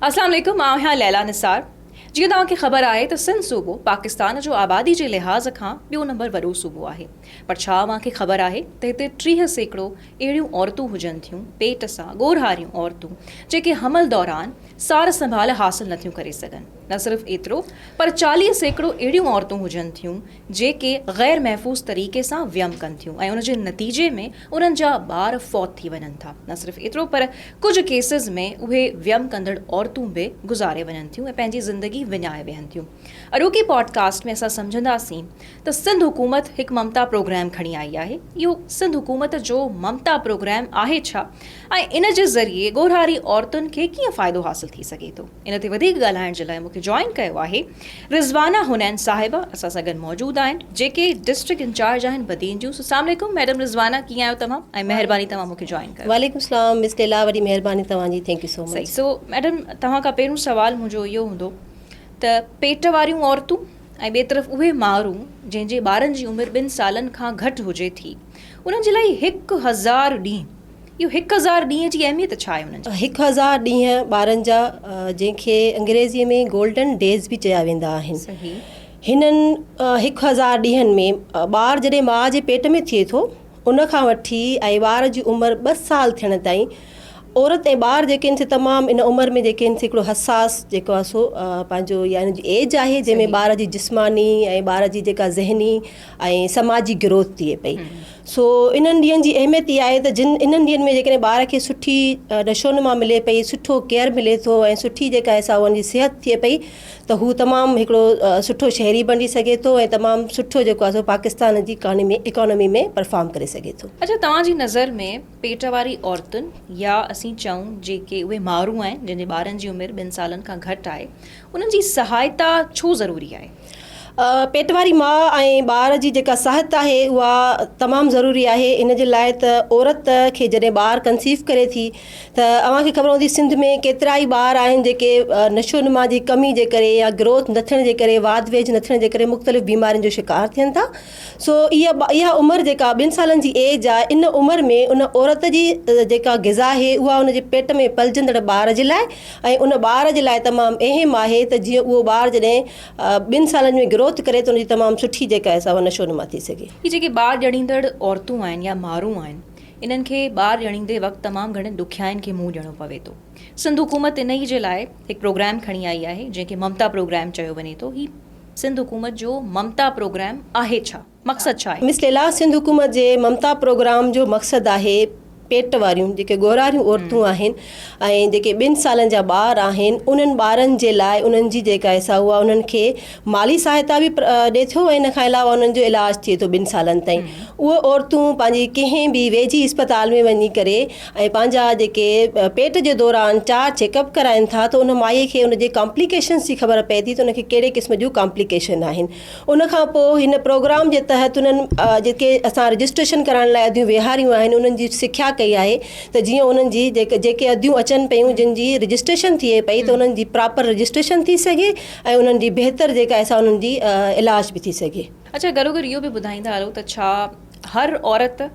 اسلام عليڪم مان آهيان ليليٰ نثار جيئن توهان کي خبر آهي ته سنڌ صوبو پاڪستان جو آبادي جي لحاظ کان ٻيو نمبر وڏو صوبو آهي پر ڇا اوهان کي خبر آهي ته هتي 30% اهڙيون عورتون هجن ٿيون پيٽ سان ڳورهاريون عورتون جيڪي حمل دوران سار سنڀال حاصل نٿيون ڪري سگهن. نه صرف ايترو پر 40% اهڙيون عورتون هجن ٿيون جيڪي غير محفوظ طريقي سان ويم ڪن ٿيون ۽ ان جي نتيجي ۾ انهن جا ٻار فوت ٿي وڃن ٿا. نه صرف ايترو پر ڪجهه ڪيسز ۾ اهي ويم ڪندڙ عورتون به گذاري وڃن ٿيون ۽ پنهنجي زندگي وڃائي ويهن ٿيون. اڄوڪي پوڊ ڪاسٽ ۾ اسان سمجهنداسين ته سنڌ حڪومت هڪ ممتا پروگرام کڻي آئي آهي. اهو سنڌ حڪومت جو ممتا پروگرام آهي ڇا ۽ ان جي ذريعي ڳورهاري عورتن کي ڪيئن فائدو حاصل ٿي سگهي ٿو؟ ان تي وڌيڪ ڳالهائڻ جي لاء مون کي جوائن ڪيو آهي رضوانه حنين صاحبه اسان سان گڏ موجود آهن جيڪي ڊسٽرڪٽ انچارج آهن بدين جون. سو السلام عليڪم ميڊم رضوانه ڪيئن آهيو توهان ۽ مهرباني توهان مون کي جوائن ڪيو. وعليڪم السلام مس ليلا وڏي مهرباني توهان جي thank you سو مچ. صحيح سو ميڊم توهان کان پهريون سوال منهنجو اهو هوندو ته پيٽ واريون عورتون ۽ ٻئي طرف اهي مائرون جنهن جي ٻارن جي عمر ٻن سالن کان گهٽ هجي ٿي انهن جي لاء 1000 ڏينهن اهو 1000 ڏينهن جي اهميت ڇا آهي انهن جي؟ 1000 ڏينهن ٻارن جا جنهن کي انگريزيء ۾ گولڊن ڊيز به چيا ويندا آهن. هنن 1000 ڏينهن ۾ ٻار جڏهن ماء جي پيٽ ۾ ٿئي ٿو ان کان وٺي ۽ ٻار جي عمر ٻه سال ٿيڻ تائين عورت ۽ ٻار جيڪي آهن سي تمام ان عمر ۾ جيڪي آهن سي هڪڙو حساس جيڪو آهي سو پنهنجو يا ان جي ايج آهي جنهن ۾ ٻار جي جسماني ۽ ٻار جي جيڪا ذهني ۽ سماجي گروٿ ٿئي پئي سو انهن ڏينهن جي اهميت اها آهي ته جن انهن ڏينهن ۾ جيڪڏهن ٻار کي سٺي نشو نما ملي پئي سٺو ڪيئر ملي ٿو ۽ سٺي جيڪا آهي سا ان جي صحت ٿئي پئي ته هو تمام هڪڙو سٺو شهري بڻجي سگهي ٿو ۽ تمام سٺو جيڪو آهي سو پاڪستان جي اڪانومي ۾ پرفارم ڪري سگهي ٿو. اڇا توهان جي نظر ۾ پيٽ واري عورتن يا اسين چئون جيڪي اهي مائرون آهن جن جي ٻارن جي عمر ٻن سالن کان گهٽ آهي انهن جي سهائتا ڇو ضروري آهي؟ پيٽ واري ماء ۽ ٻار جي جيڪا سهائتا آهي اها تمام ضروري آهي ان جي لاء ته عورت کي جڏهن ٻار ڪنسيو ڪري ٿي ته اوهان کي خبر هوندي سنڌ ۾ ڪيترائي ٻار آهن جيڪي نشو نما جي ڪمي جي ڪري يا گروٿ نه ٿيڻ جي ڪري واڌ ويجهه نه ٿيڻ جي ڪري مختلف بيمارين جو شڪار ٿين ٿا سو اها اها عمر جيڪا ٻن سالن جي ايج آهي ان عمر ۾ ان عورت جي جيڪا غذا آهي اها ان جي پيٽ ۾ پلجندڙ ٻار جي لاء ۽ ان ٻار جي لاء تمام اهم آهي ته جيئن اهو ٻار جڏهن ٻن سالن ۾ گروٿ ڪري ته ان جي تمام سٺي جيڪا آهي سا اها نشو نما ٿي سگهي. هي جيڪي ٻار ڄڻيندڙ عورتون آهن يا مارون آهن انهن کي ٻار ڄڻيندي وقت تمام گهڻين ڏکيائين کي منهن ڏيڻو پوي ٿو. سنڌ حڪومت انهي جي لاء هڪ پروگرام کڻي آئي آهي جنهن کي ممتا پروگرام چيو وڃي ٿو. هي سنڌ حڪومت جو ممتا پروگرام آهي ڇا؟ مقصد ڇا آهي؟ مس ليلا، سنڌ حڪومت جي ممتا پروگرام جو مقصد آهي پيٽ واريون جيڪي ڳورهاريون عورتون آهن ۽ جيڪي ٻن سالن جا ٻار آهن انهن ٻارن جي لاء انهن جي جيڪا آهي سا اها انهن کي مالي سهائتا به ڏي ٿو ۽ ان کان علاوه انهن جو علاج ٿئي ٿو ٻن سالن تائين اهي عورتون پنهنجي ڪنهن به ويجهي اسپتال ۾ وڃي ڪري ۽ پنهنجا جيڪي پيٽ جي دوران چار چيڪ اپ ڪرائين ٿا ته ان مائي کي ان جي ڪامپليڪيشنس جي خبر پئي ٿي ته ان کي ڪهڙي قسم جون ڪامپليڪيشن آهن ان کان پوء هن پروگرام جي تحت انهن جيڪي اسان رجسٽريشن ڪرائڻ لاء اديون ويهاريون آهن انهن جي سکيا ڪئي آهي ته جيئن انهن جي جيڪي اديون اچن پيون جن جي رجسٽريشن ٿئي پئي ته انهن جي پراپر رجسٽريشن ٿي سگهي ۽ انهن جي بهتر جيڪا آهي سا انهن جي علاج به ٿي سگهي. اڇا گڏوگڏ اهو به ٻڌائيندا هلو ته ڇا هر عورت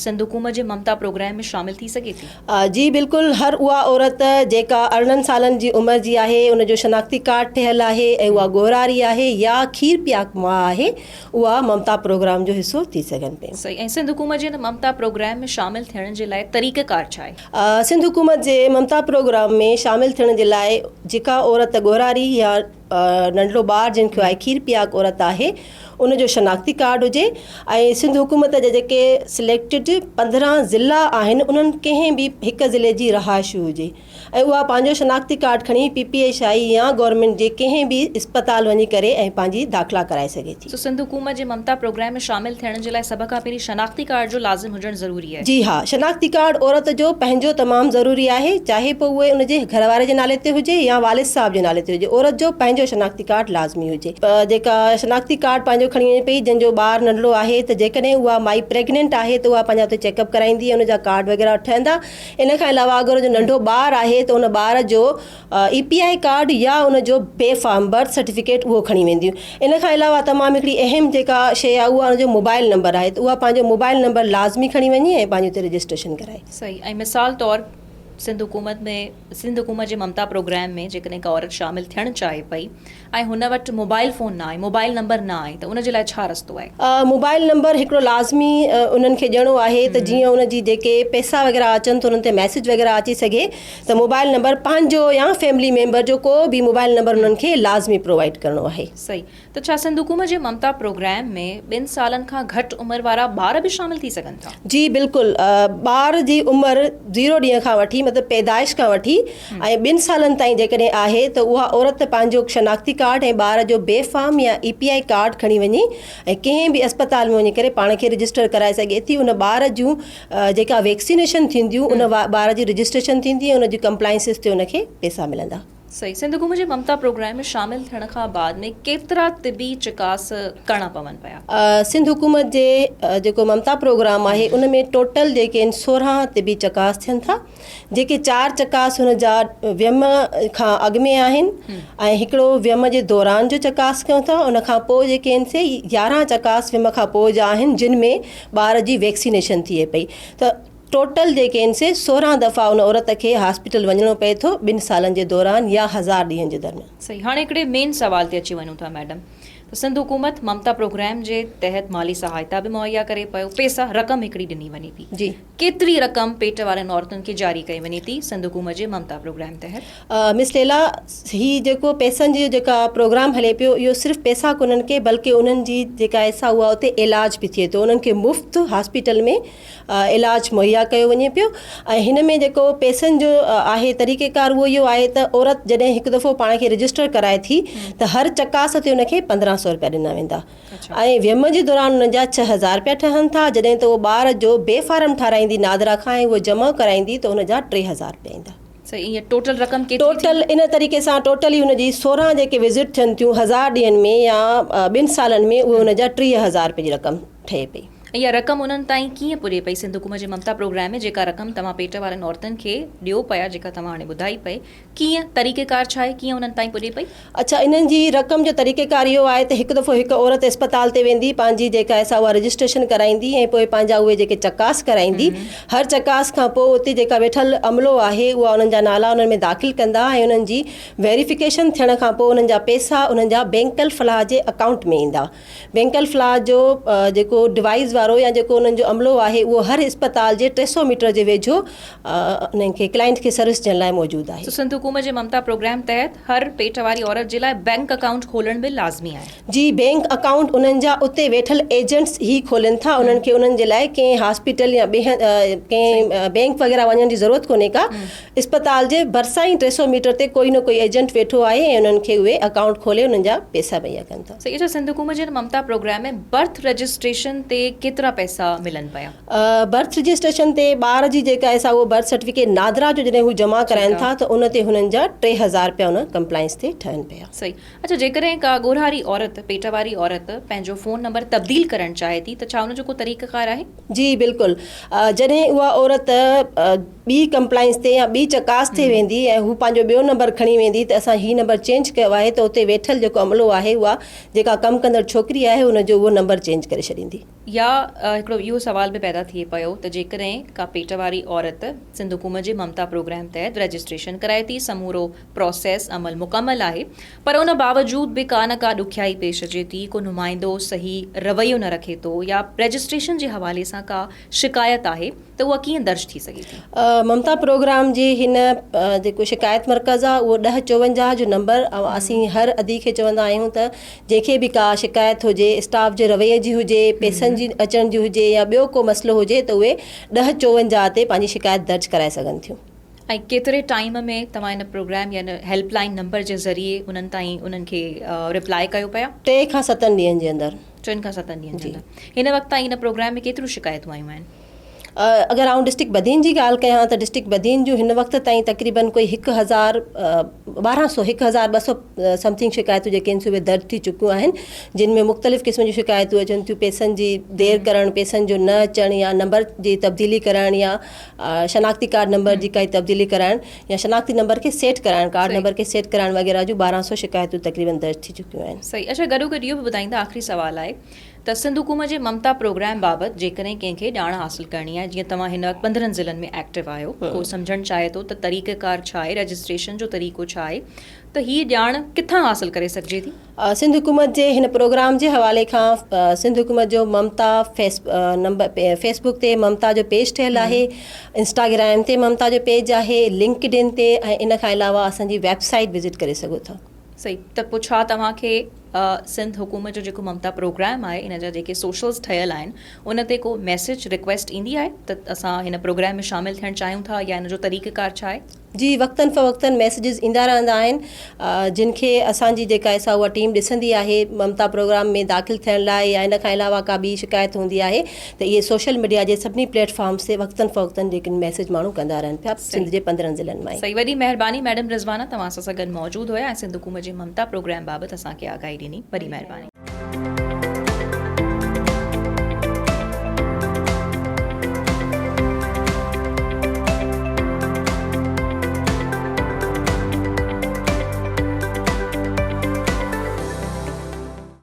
سنڌ حڪومت جي ممتا پروگرام ۾ شامل ٿي سگهي ٿي؟ جي بلڪل هر اها عورت جيڪا 18 سالن جي عمر جي آهي ان جو شناختي ڪارڊ ٺهيل آهي ۽ اها ڳورهاري آهي يا کير پياڪ ماء آهي اها ممتا پروگرام جو حصو ٿي سگهن پيون. صحيح ۽ سنڌ حڪومت جي ان ممتا پروگرام ۾ شامل ٿيڻ جي لاء طريقه ڪار ڇا آهي؟ سنڌ حڪومت جي ممتا پروگرام ۾ شامل ٿيڻ جي لاء جيڪا عورت ڳورهاري يا ننڍڙو ٻار جنهن کي آهي کير پياڪ عورت آهي ان جو شناختي ڪارڊ هجي ۽ سنڌ حڪومت جا جيڪي سليڪٽيڊ 15 ضلعا آهن انهن ڪنهن به هڪ ضلعي جي رهائشي هجي ۽ اها پنهنجو شناختي ڪارڊ کڻي پي پي ايڇ I يا گورنمينٽ جي ڪنهن به اسپتال وڃي ڪري ۽ پنهنجي داخلا ڪرائي سگهي ٿي. سو سنڌ حڪومت جي ممتا پروگرام ۾ شامل ٿيڻ جي لاء سڀ کان پهرين شناختي ڪارڊ جو لازم هجڻ ضروري آهي. جي ها شناختي ڪارڊ عورت جو پنهنجو تمام ضروري آهي چاهي پوء اهي ان جي گهر واري جي نالي تي هجي يا والد صاحب جي نالي تي هجي عورت جو پنهنجو شناختي ڪارڊ لازمي هجي جيڪا شناختي ڪارڊ پنهنجو کڻي وڃي پئي جنهن جو ٻار ننڍڙو آهي ته جيڪڏهن اها مائي پريگننٽ آهي ته اها پنهنجا اتي چيڪ اپ ڪرائيندي ان جا ڪارڊ وغيره ٺهندا ان کان علاوه اگر ان جو ننڍو ٻار آهي ته ان ٻار جو اي پي I card يا ان جو بي فارم برٿ سرٽيفڪيٽ اهو کڻي وينديون ان کان علاوه تمام هڪڙي اهم جيڪا شيء آهي اها ان جو موبائل نمبر آهي ته اها پنهنجو موبائل نمبر لازمي کڻي وڃي ۽ پنهنجو اتي رجسٽريشن ڪرائي. صحيح ۽ مثال طور سنڌ حڪومت ۾ سنڌ حڪومت جي ممتا پروگرام ۾ جيڪڏهن ڪا عورت شامل ٿيڻ چاهي پئي ۽ هن وٽ موبائل فون نه آهي، موبائل نمبر نه آهي ته ان جي لاء ڇا رستو آهي؟ موبائل نمبر هڪڙو لازمي انهن کي ڏيڻو آهي ته جيئن ان جي جيڪي پئسا وغيره اچن ته انهن تي ميسيج وغيره اچي سگهي ته موبائل نمبر پنهنجو يا فيملي ميمبر جو ڪو به موبائل نمبر انهن کي لازمي پرووائيڊ ڪرڻو آهي. صحيح ته ڇا سنڌ حڪومت جي ممتا پروگرام ۾ ٻن سالن کان گهٽ عمر وارا ٻار به شامل ٿي سگهن ٿا؟ جي بلڪل ٻار جي عمر زيرو ڏينهن کان وٺي مطلب پيدائش کان وٺي ۽ ٻن سالن تائين جيڪڏهن آهي ته اها عورت پنهنجو شناختي ڪارڊ ۽ ٻار جو بي فارم يا اي پي I card کڻي وڃي ۽ ڪنهن به اسپتال ۾ وڃي ڪري پاڻ کي رجسٽر ڪرائي سگهي ٿي ان ٻار جون جيڪا ويڪسينيشن ٿينديون ان ٻار جي رجسٽريشن ٿيندي ۽ ان جي ڪمپلائنسز تي ان کي پئسا ملندا. صحيح سنڌ حڪومت جي ممتا پروگرام ۾ شامل ٿيڻ کان بعد ۾ ڪيترا طبي چڪاس ڪرڻا پون پيا؟ سنڌ حڪومت جي جيڪو ممتا پروگرام آهي ان ۾ ٽوٽل جيڪي آهن 16 طبي چڪاس ٿين ٿا جيڪي چار چڪاس هن جا ويم کان اڳ ۾ آهن ۽ هڪڙو ويم جي دوران جو چڪاس ڪيون ٿا ان کان پوء جيڪي آهن سي 11 چڪاس ويم کان پوء جا آهن جن ۾ ٻار جي ويڪسينيشن ٿئي پئي ته ٽوٽل جيڪي آهن سي 16 دفعا ان عورت کي هاسپيٽل وڃڻو پئي ٿو ٻن سالن جي دوران يا هزار ڏينهن جي درميان. صحيح هاڻي هڪڙي مين سوال تي اچي وڃون ٿا ميڊم ته سنڌ حڪومت ممتا پروگرام جي تحت مالي سهائتا به مهيا ڪري پيو پيسا رقم هڪڙي ڏني وڃي ٿي جي. ڪيتري رقم پيٽ وارين عورتن کي جاري ڪئي وڃي ٿي سنڌ حڪومت جي ممتا پروگرام تحت؟ مس ليلا هي جيڪو پيسن جو جيڪا پروگرام هلي پيو اهو صرف پيسا ڪونهن ڪي بلڪه انهن جي جيڪا ايسا اها اتي علاج به ٿئي ٿو انهن کي مفت هاسپيٽل ۾ علاج مهيا ڪيو وڃي پيو ۽ هن ۾ جيڪو پئسن جو آهي طريقيڪار اهو اهو آهي ته عورت جڏهن هڪ دفعو پاڻ کي رجسٽر ڪرائي ٿي ته هر چڪاس تي ان کي 1500 روپيا ڏنا ويندا ۽ ويم جي دوران ان جا 6000 روپيا ٺهن ٿا جڏهن ته اهو ٻار جو بي فارم ٺاراهيندي نادرا کان ۽ اهو جمع ڪرائيندي ته ان جا 3000 روپيا ايندا. صحيح ائين ٽوٽل رقم ڪيتري ٿي؟ ٽوٽل ان طريقي سان ٽوٽلي هن جي 16 جيڪي وزٽ ٿين ٿيون هزار ڏينهن ۾ يا ٻن سالن ۾ اهي ان جا 30000 روپين جي رقم ٺهي پئي. اها رقم انهن تائين ڪيئن پڄي پئي؟ سنڌ حڪومت جي ممتا پروگرام ۾ جيڪا رقم توهان پيٽ وارين عورتن کي ڏيو پيا جيڪا توهان هاڻي ٻڌائي پئي ڪيئن طريقيڪار ڇا آهي ڪيئن انهن تائين پڄي پئي؟ اڇا انهن جي رقم جو طريقيڪار اهو آهي ته هڪ دفعو هڪ عورت اسپتال تي ويندي پنهنجي جيڪا آهي سا اها رجسٽريشن ڪرائيندي ۽ پوء پنهنجا اهي جيڪي چڪاس ڪرائيندي هر چڪاس کان پوء اتي جيڪا ويٺل عملو آهي اها انهن جا نالا انهن ۾ داخل ڪندا ۽ انهن جي ويريفڪيشن ٿيڻ کان پوء انهن جا پيسا انهن جا بينڪ الفلاح جي اڪائونٽ ۾ ايندا بينڪ الفلاح جو جيڪو ڊوائيس وارو يا جيڪو انهن جو عملو آهي اهو هر اسپتال جي 300 ميٽر جي ويجهو انهن کي ڪلائنٽ کي سروس ڏيڻ لاء موجود آهي. سو سنڌ حڪومت جي ممتا پروگرام تحت هر پيٽ واري عورت جي لاء بينڪ اڪائونٽ کولڻ به لازمي آهي. جي بينڪ اڪائونٽ انهن جا اتي ويٺل ايجنٽس ئي کولين ٿا انهن کي انهن جي لاء ڪنهن هاسپيٽل يا ٻي ڪنهن بينڪ وغيره وڃڻ جي ضرورت ڪونهي ڪا اسپتال جي ڀرسان ئي 300 ميٽر تي ڪوئي نه ڪوئي ايجنٽ ويٺو آهي ۽ انهن کي اهي اڪائونٽ کولي انهن جا پئسا مهيا ڪن ٿا. صحيح اڇا سنڌ حڪومت جي ممتا پروگرام ۾ برٿ رجسٽريشن تي ڪيترا پئسا ملن پيا؟ برٿ رجسٽريشن تي ٻار جي جيڪا آهي سا اهو برٿ سرٽيفڪيٽ نادرا جو جڏهن هو جمع ڪرائن ٿا ته ان تي هنن جا 3000 رپيا ان ڪمپلائنس تي ٺهن پيا. صحيح اڇا جيڪڏهن ڪا ڳورهاري عورت پيٽ واري عورت پنهنجو فون نمبر تبديل ڪرڻ چاهي ٿي ته ڇا ان جو ڪو طريقيڪار آهي؟ جي بلڪل جڏهن اها عورت ٻي ڪمپلائنس تي يا ٻي چڪاس تي ويندي ۽ هو پنهنجو ٻيو نمبر کڻي ويندي ته اسان هي نمبر چينج ڪيو آهي ته اتي ويٺل جيڪو عملو آهي اها جيڪا ڪم ڪندڙ ڇوڪري آهي ان جو اهو نمبر چينج ڪري ڇڏيندي. يا هڪڙو اهو سوال به پيدا ٿئي پيو ته جيڪڏهن ڪا پيٽ واري عورت سنڌ حڪومت جي ممتا پروگرام تحت رجسٽريشن ڪرائي ٿي سمورو پروسيس عمل مڪمل آهي پر ان باوجود به ڪا نه ڪا ڏکيائي پيش اچي ٿي، ڪو نمائندو صحيح رويو نه رکي ٿو يا رجسٽريشن جي حوالي سان ڪا شڪايت آهي ته اها ڪيئن درج ٿي سگهي ٿي؟ ممتا پروگرام جي هن جيڪو شڪايت مرڪز آهي اهو ڏهه چوونجاهه جو نمبر اسين هر ادي کي چوندا آهيون ته جنهن کي به ڪا شڪايت هجي اسٽاف جي رويي جي هجي پئسن جي اچڻ جي هجي يا ٻيو ڪو مسئلو هجي ته اهي ڏهه چوونجاهه تي پنهنجي شڪايت درج ڪرائي سگهن ٿيون. ۽ ڪيتري ٽائيم ۾ توهان ان پروگرام يا ان هيلپ لائين نمبر جي ذريعي انهن تائين انهن کي ريپلائي ڪيو پيا؟ ٽي کان ستن ڏينهن جي اندر. ٽن کان ستن ڏينهن جي اندر. هن وقت تائين ان پروگرام ۾ ڪيتريون شڪايتون آيون آهن؟ اگر آئون ڊسٽرڪٽ بدين جي ڳالهه ڪيان ته ڊسٽرڪٽ بدين جون هن وقت تائين تقريبن ڪوئي هڪ هزار ٻارهن سو هڪ هزار ٻه سو سمٿنگ شڪايتون جيڪي آهن سي اهي درج ٿي چڪيون آهن جن ۾ مختلف قسم جون شڪايتون اچن ٿيون پئسن جي دير ڪرڻ پئسن جو نه اچڻ يا نمبر جي تبديلي ڪرائڻ يا شناختي ڪارڊ نمبر جي ڪائي تبديلي ڪرائڻ يا شناختي نمبر کي سيٽ ڪرائڻ ڪارڊ نمبر کي سيٽ ڪرائڻ وغيره جون 1200 شڪايتون تقريبن درج ٿي چڪيون آهن. صحيح اڇا گڏو گڏ اهو به ٻڌائيندا آخري سوال آهي ته سنڌ حڪومت جي ممتا پروگرام بابت جيڪڏهن ڪنهن کي ڄاڻ حاصل ڪرڻي آهي جيئن توهان هن وقت 15 ضلعن ۾ ايڪٽو آهيو ڪو سمجهڻ چاهي ٿو ته طريقه ڪار ڇا آهي رجسٽريشن جو طريقو ڇا آهي ته هي ڄاڻ ڪٿان حاصل ڪري سگهجي ٿي؟ سنڌ حڪومت جي هن پروگرام جي حوالي کان سنڌ حڪومت جو ممتا فيس نمبر فيس بڪ تي ممتا جو پيج ٺهيل آهي انسٽاگرام تي ممتا جو پيج آهي لنڪڊ ان تي ۽ ان کان علاوه اسان جي ويب سائيٽ وزٽ ڪري سگهو ٿا. صحيح ته پوء ڇا توهان کي سنڌ حڪومت جو جيڪو ممتا پروگرام آهي ان جا جيڪي سوشلز ٺهيل آهن ان تي ڪو ميسيج رڪويسٽ ايندي آهي ته اسان هن پروگرام ۾ شامل ٿيڻ چاهيون ٿا يا ان جو طريقه ڪار ڇا آهي؟ جي وقتن فوقتن ميسيجز ايندا رهندا آهن جن کي اسان جي جيڪا سا اها ٽيم ڏسندي آهي ممتا پروگرام ۾ داخل ٿيڻ لاء يا ان کان علاوه ڪا ٻي شڪايت هوندي آهي ته اهي سوشل ميڊيا جي سڀني پليٽ فارمز تي وقتن فوقتن جيڪي ميسيج ماڻهو ڪندا رهن پيا سنڌ جي 15 ضلعن مان. صحيح وڏي مهرباني ميڊم رضوانه توهان اسان سان گڏ موجود هيا ۽ سنڌ حڪومت جي ممتا پروگرام بابت اسان کي آگاهي ڏني وڏي مهرباني.